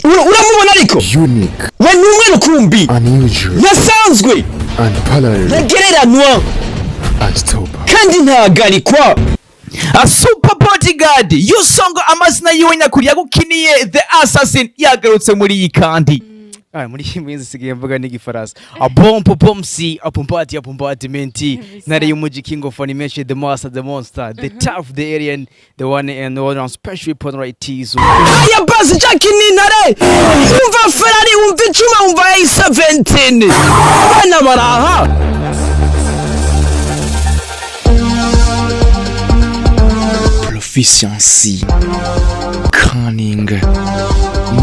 Uramubona ariko Unique, we ni umwe rukumbi unusual, yasanzwe unparalleled, ntagereranwa unstoppable. Kandi ntahagarikwa. A super bodyguard Yusongo, amazina yiwe nyakuri yagukiniye The Assassin, yagarutse muri iyi kandi. Ah, muri iyi minsi isigaye mvuga n'igifaransa. Abompo pomsi apompati apompartimenti, ntare y'umuji, king of animation, the master, the monster, the tough, the alien, the one and one special weapon, right tizo. Aya basi, Jack ni intare. Umva Ferrari, umva icuma, umva A17, abana baraha. Proficiency, cunning,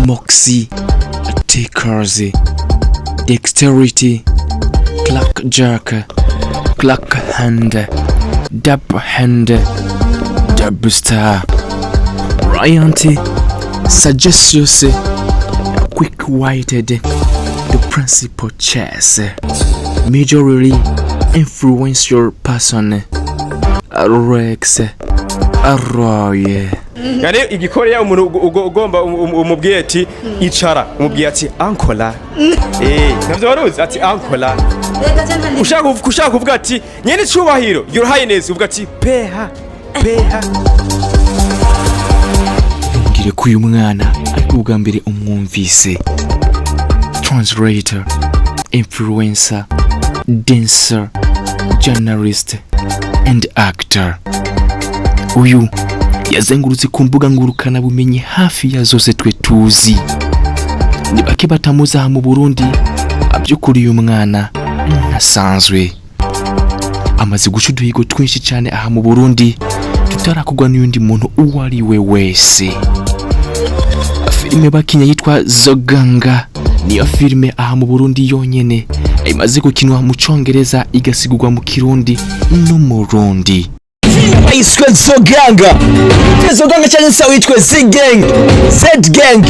moxie, takers, dexterity, clock jerk, clock hand, dab hand, dub star, royalty, suggestions, quick-witted, the principal chess, majorly influential person, Rex, Roy. Yani igikoreya umuntu ugomba umubwiye ati icara, umubwiye ati ankola. Navyo waruzi ati ankola. Ushaka kuvuga ati nyene icubahiro, your highness, uvuga ati peha peha. Ntumbwire ko uyu mwana ariko ubwa mbere umwumvise. Translator, influencer, dancer, journalist and actor, uyu yazengurutse ku mbuga ngurukanabumenyi hafi ya zose twe tuzi. Ni bake batamuzi aha mu Burundi. By'ukuri uyu mwana ntasanzwe, amaze guca uduhigo twinshi cyane aha mu Burundi tutarakugwa n'undi muntu uwo ari we wese. Filime bakinnye yitwa Zoganga niyo filime aha mu Burundi yonyene imaze gukinwa mu Congereza igasigurwa mu Kirundi n'Umurundi. Bayiswe Zoganga, Zoganga cyangwa se witwe Z Gang, Z Gang.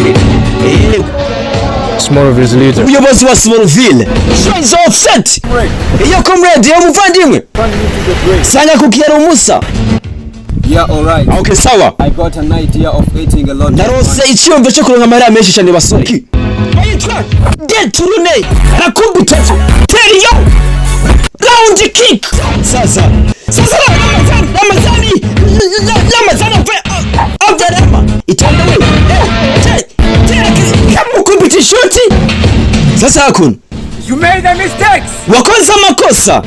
Smallville's leader. Umuyobozi wa Smallville, Trains Offset. Iyo comrade, iyo muvandimwe sanga kukiyera umusa. Yeah, alright. Okay, sawa. I got an idea of eating a lot of Narose icyiyumvo cyo kuronka amahera menshi cyane, basore. Bayitwa Deturune, arakubita teriyo round kick. Sasa sasa, Ramazani, Ramazani, Ramazani averema itonde we kamukubita ishoti. Sasa hakuno. You made a mistakes. Wakoze amakosa.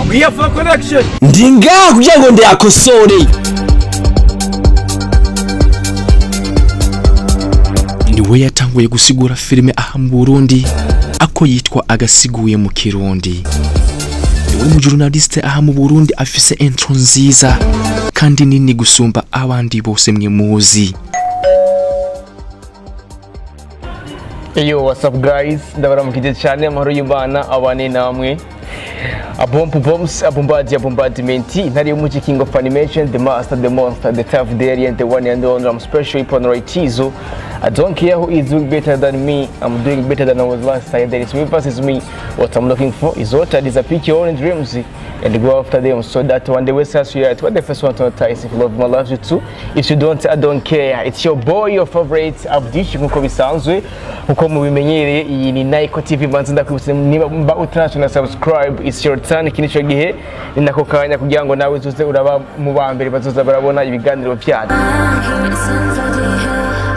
I'm here for correction. Ndi ngaha kugira ngo ndayakosore. Niwe yatanguye gusigura filime aha mu Burundi ako yitwa agasiguye mu Kirundi. Niwe mu journaliste aha mu Burundi afise intro nziza kandi nini gusumba abandi bose mwe muzi. Yo, what's up guys? Ndabaramukije cyane, amahoro y'Imana abane namwe. Abompo bombs, abombadi abombardimenti, intare y'umuji, king of animation, the master, the monster, the tough, the alien, the one and only, I'm special upon right Tizo. I don't care who is doing better than me, I'm doing better than I was last time. There is me versus me. What I'm looking for is what I disappear your own dreams and go after them so that one day we say you are the first one to notice. If you love me, I love you too. If you don't, I don't care. It's your boy, your favorite Abdish, nkuko bisanzwe, nkuko mubimenyereye. Iyi ni Niko TV. Mbanza ndakwibutsa, niba mba utarashona subscribe, it's your turn. Iki nico gihe, ni nako kanya kugira ngo nawe uzuze uraba mu ba mbere bazoza barabona ibiganiro byacu.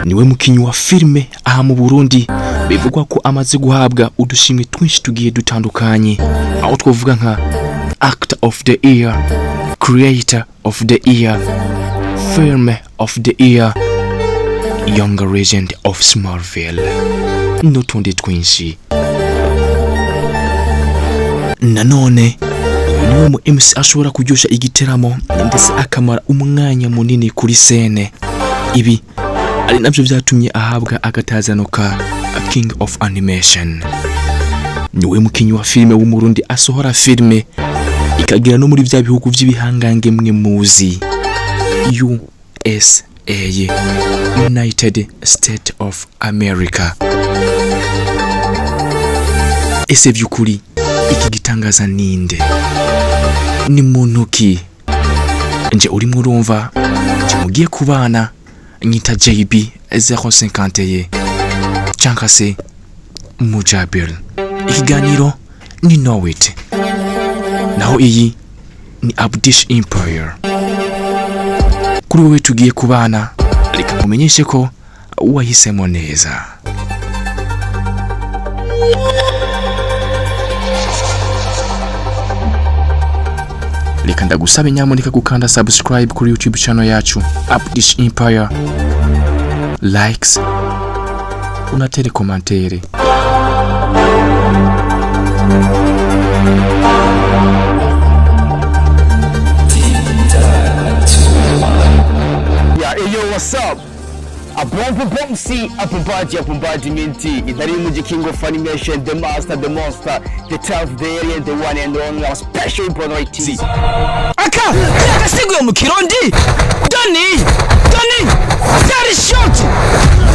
Niwe mukinyi wa filime aha mu Burundi bivugwa ko amaze guhabwa udushimwe twinshi tugiye dutandukanye, aho twavuga nka Actor of the Year, Creator of the Year, Film of the Year, Younger Legend of Smallville n'utundi twinshi. Nanone uyu niwe mu MC ashobora kuryoshya igiteramo ndetse akamara umwanya munini kuri scène. Ibi ari nabyo byatumye ahabwa agatazano ka King of Animation. Niwe mukinyi wa filime w'Umurundi asohora filime ikagera no muri vya bihugu vy'ibihangange mwe muzi, USA, United States of America. Ese vy'ukuri iki gitangaza ninde? Ni muntu ki? Nje urimo urumva, nje mugiye kubana, nyita JB 051 cyangwa se Mujabir. Ikiganiro ni Know It, naho iyi ni Abdish Empire. Kuri wowe tugiye kubana, reka nkumenyeshe ko wahisemo neza. Reka ndagusabe nyamuneka gukanda subscribe kuri YouTube channel yacu Abdish Empire, likes, unatere commentaire. Yeah, hey yo, what's up? Abombo Bomsi, Abumbadi, Abumbadi Minti, Intari y'Umuji, King of Animation, the master, the monster, the tough, the alien, the one and only, our special brother IT. Aka yagasiguye mu Kirundi. Doni, Doni byari shot.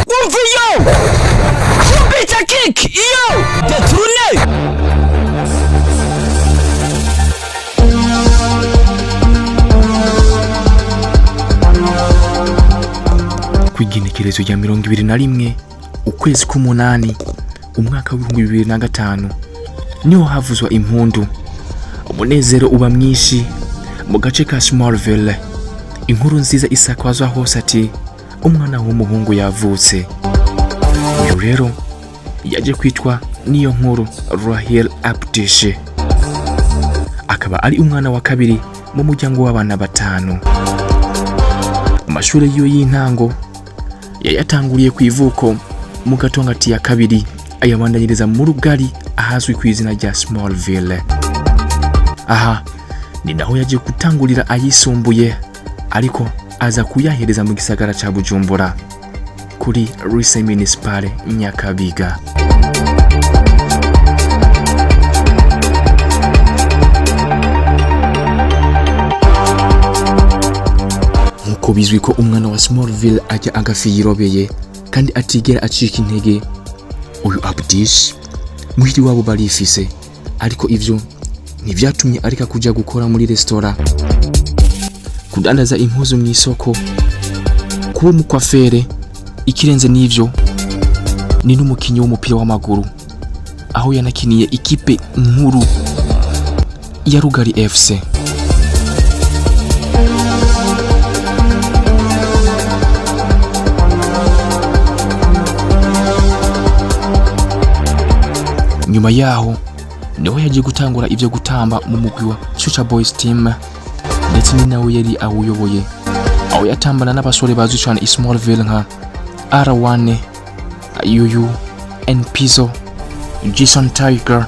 Wumva iyo kumbita kick, iyo détourné. Ku igenekerezo rya 21 ukwezi k'umunani umwaka w'2005 niho havuzwa impundu, umunezero uba mwinshi mu gace ka Smallville. Inkuru nziza isakwazwa hose ati umwana w'umuhungu yavutse. Uyu rero yaje kwitwa Niyo Nkuru Rahel Abdish, akaba ari umwana wa kabiri mu muryango w'abana batanu. Amashuri yiwe y'intango yayatanguriye ku ivuko mu Gatongati ya kabiri, ayabandanyiriza mu Rugari ahazwi ku izina rya Smallville. Aha ni naho yagiye gutangurira ayisumbuye, ariko aza kuyahereza mu gisagara ca Bujumbura kuri Lycée Municipale Nyakabiga. Nk'uko bizwi ko umwana wa Smallville ajya agafi yirobeye kandi atigera acika intege, uyu Abdish muhiri wabo barifise, ariko ivyo ntivyatumye areka kuja gukora muri resitora, kudandaza impuzu mu isoko, kuba umukwafere. Ikirenze n'ivyo, ni n'umukinyi w'umupira w'amaguru, aho yanakiniye ikipe nkuru ya Rugari FC. Nyuma yaho niho yagiye gutangura ibyo gutamba mu mugwi wa Future Boys Team, ndetse ni nawe yari awuyoboye, aho yatambana n'abasore bazwi cyane i Smallville nka R1, Yuyu, Npizo, Jason Tiger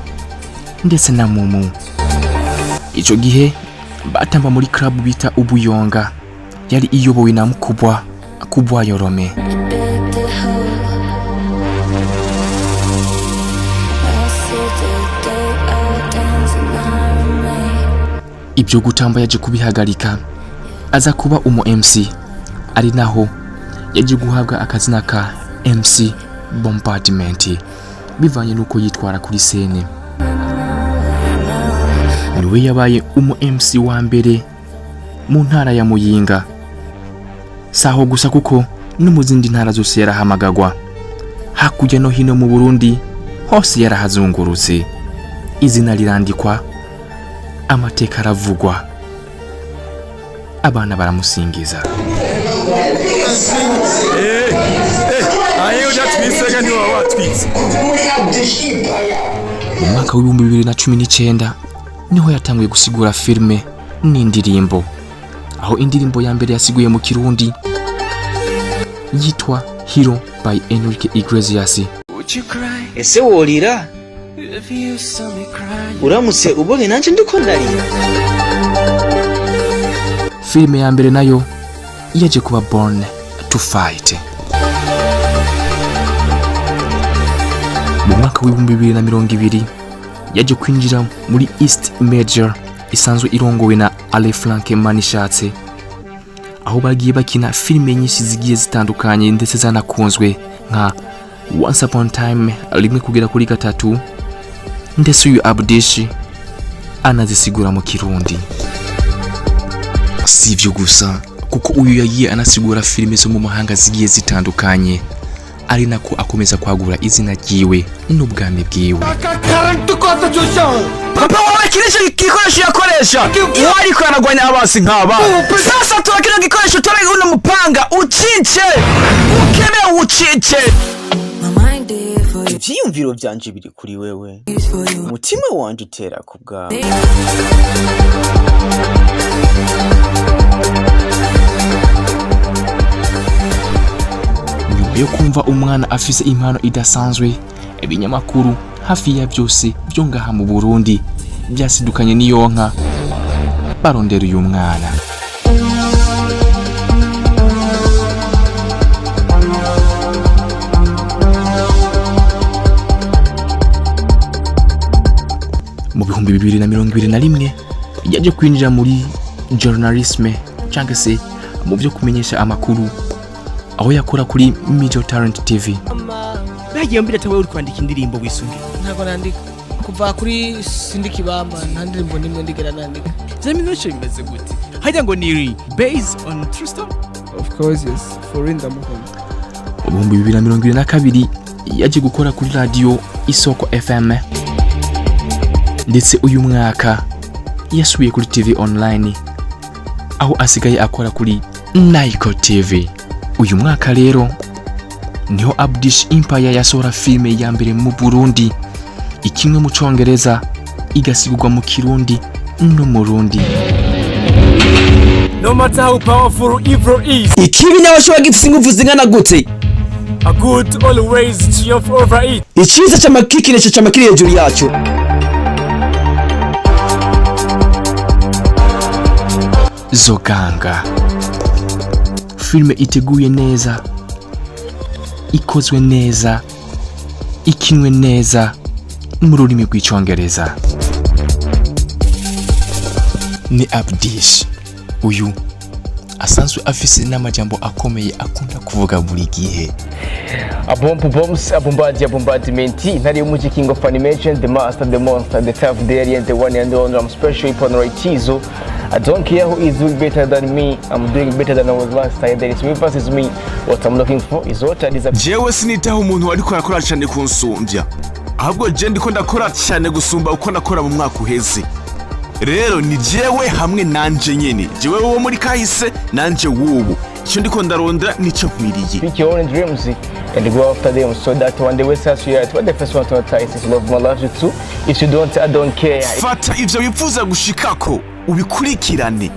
ndetse na Mumu. Icyo gihe batamba muri club bita Ubuyonga, yari iyobowe na Mukubwa Kubwa Yorome. Ibyo gutamba yaje kubihagarika, aza kuba umu MC, ari naho yaje guhabwa akazina ka MC Bombardment bivanye n'uko yitwara kuri scène. Niwe yabaye umu MC wa mbere mu ntara ya Muyinga. Saho gusa, kuko no mu zindi ntara zose yarahamagagwa. Hakurya no hino mu Burundi hose yarahazungurutse, izina rirandikwa, amateka aravugwa, abana baramusingiza. Ayo udatwisega ntiwaba watwitse. Mu mwaka w'2019 niho yatanguye gusigura filime n'indirimbo, aho indirimbo ya mbere yasiguye mu Kirundi yitwa Hero by Enrique Iglesias. Ese worira uramutse ubonye nanjye ndiko ndarira? Filime ya mbere nayo yaje kuba Born to Fight. Mu mwaka w'2020. Yaje kwinjira muri East Major isanzwe irongowe na Ale Frank Manishatse, aho bagiye bakina filime nyinshi zigiye zitandukanye ndetse zanakunzwe nka Once Upon Time rimwe kugera kuri gatatu, ndetse uyu Abdish anazisigura mu Kirundi. Si ibyo gusa, kuko uyu yagiye anasigura filime zo mu mahanga zigiye zitandukanye, ari nako akomeza kwagura izina ryiwe n'ubwami bwiwe. Papa wawe, kiriya gikoresho yakoresha uwo ariko aragwanya abasi nk'aba. Sasa tora kino gikoresho, tora uno mupanga ucice, ukeme ucice. Ivyiyumviro vyanje biri kuri wewe, umutima wanje utera ku bwawe. Nyuma yo kumva umwana afise impano idasanzwe, ibinyamakuru hafi ya byose byo ngaha mu Burundi byasidukanye n'iyonka barondera uyu mwana. Mu 2021 yaje kwinjira muri journalisme cyangwa se mu byo kumenyesha amakuru, aho yakora kuri Mijo Talent TV. Bagiye mbere atawe uri kwandika indirimbo wisunge? Ntabwo nandika. Kuva kuri Sindikibamba nta ndirimbo n'imwe ndigera nandika. Vyamenyesha bimeze gute? Hajya ngo ni based on true story? Of course, yes, for real, ndamukunda. Mu 2022 yaje gukora kuri radiyo Isoko FM, ndetse uyu mwaka yasubiye kuri TV online, aho asigaye akora kuri Niko TV. Uyu mwaka rero niho Abdish Empire yasohora filime ya mbere mu Burundi ikinwe mu Congereza igasigurwa mu Kirundi no mu Rundi. No matter how powerful evil is, Ikibi nawe ashobora gifise ingufu zingana gute, a good always triumph over it. Icyiza cy'amakikinesho cy'amakiri hejuru yacyo. Zoganga, filime iteguye neza, ikozwe neza, ikinwe neza mu rurimi rw'Icyongereza, ni Abdish. Uyu asanzwe afise n'amajambo akomeye akunda kuvuga buri gihe. Abompu bombs, abombadi, abombardimenti, intare y'umuji, king of animation, the master, the monster, the tough, the alien, the one and only. I'm special Tizo. I don't care who is doing better than me, I'm doing better than I was last time. There is me versus me. What I'm looking for is what I deserve. Jewe sinitaho umuntu ariko arakora cyane kunsumbya, ahubwo je ndiko ndakora cyane gusumba uko nakora mu mwaka uheze. Rero ni jewe hamwe nanje nyene, jewe wo muri kahise nanje w'ubu, icyo ndiko ndarondera nico nkwiriye. Pick your own dreams and go after them so that one day we start you what the first one to try is love my love you too. If you don't, I don't care. Fata ivyo wifuza gushikako ubikurikirane,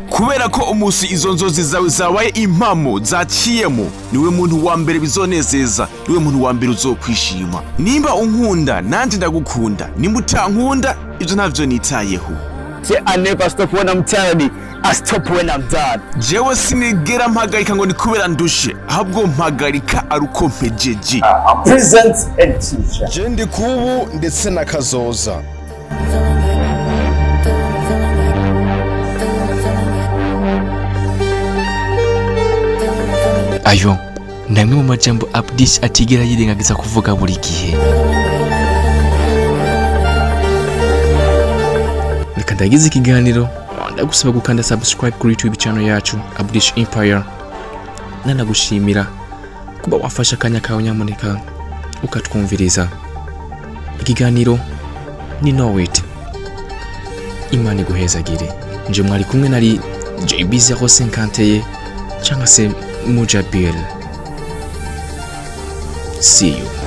kubera ko umunsi izo nzozi zawe zabaye impamo zaciyemo, niwe muntu wa mbere bizonezeza, niwe muntu wa mbere uzokwishima. Nimba unkunda nanjye ndagukunda, nimba utankunda ibyo ntavyo nitayeho. Say I never stop when I'm tired. I stop when I'm done. Jewe sinigera mpagarika ngo ni kubera ndushe, ahubwo mpagarika ari uko mpejeje. Present and future. Je ndi kubu ndetse na kazoza. Ayo ni amwe mu majambo Abdish atigera yirengagiza kuvuga buri gihe. Reka ndagize ikiganiro, ndagusaba gukanda subscribe kuri YouTube channel yacu Abdish Empire. Nanagushimira kuba wafashe akanya kawe nyamuneka ukatwumviriza. Ikiganiro ni Know It. Imana iguhezagire. Nje mwari kumwe nari JB 050 cyangwa se Mujabil. See you.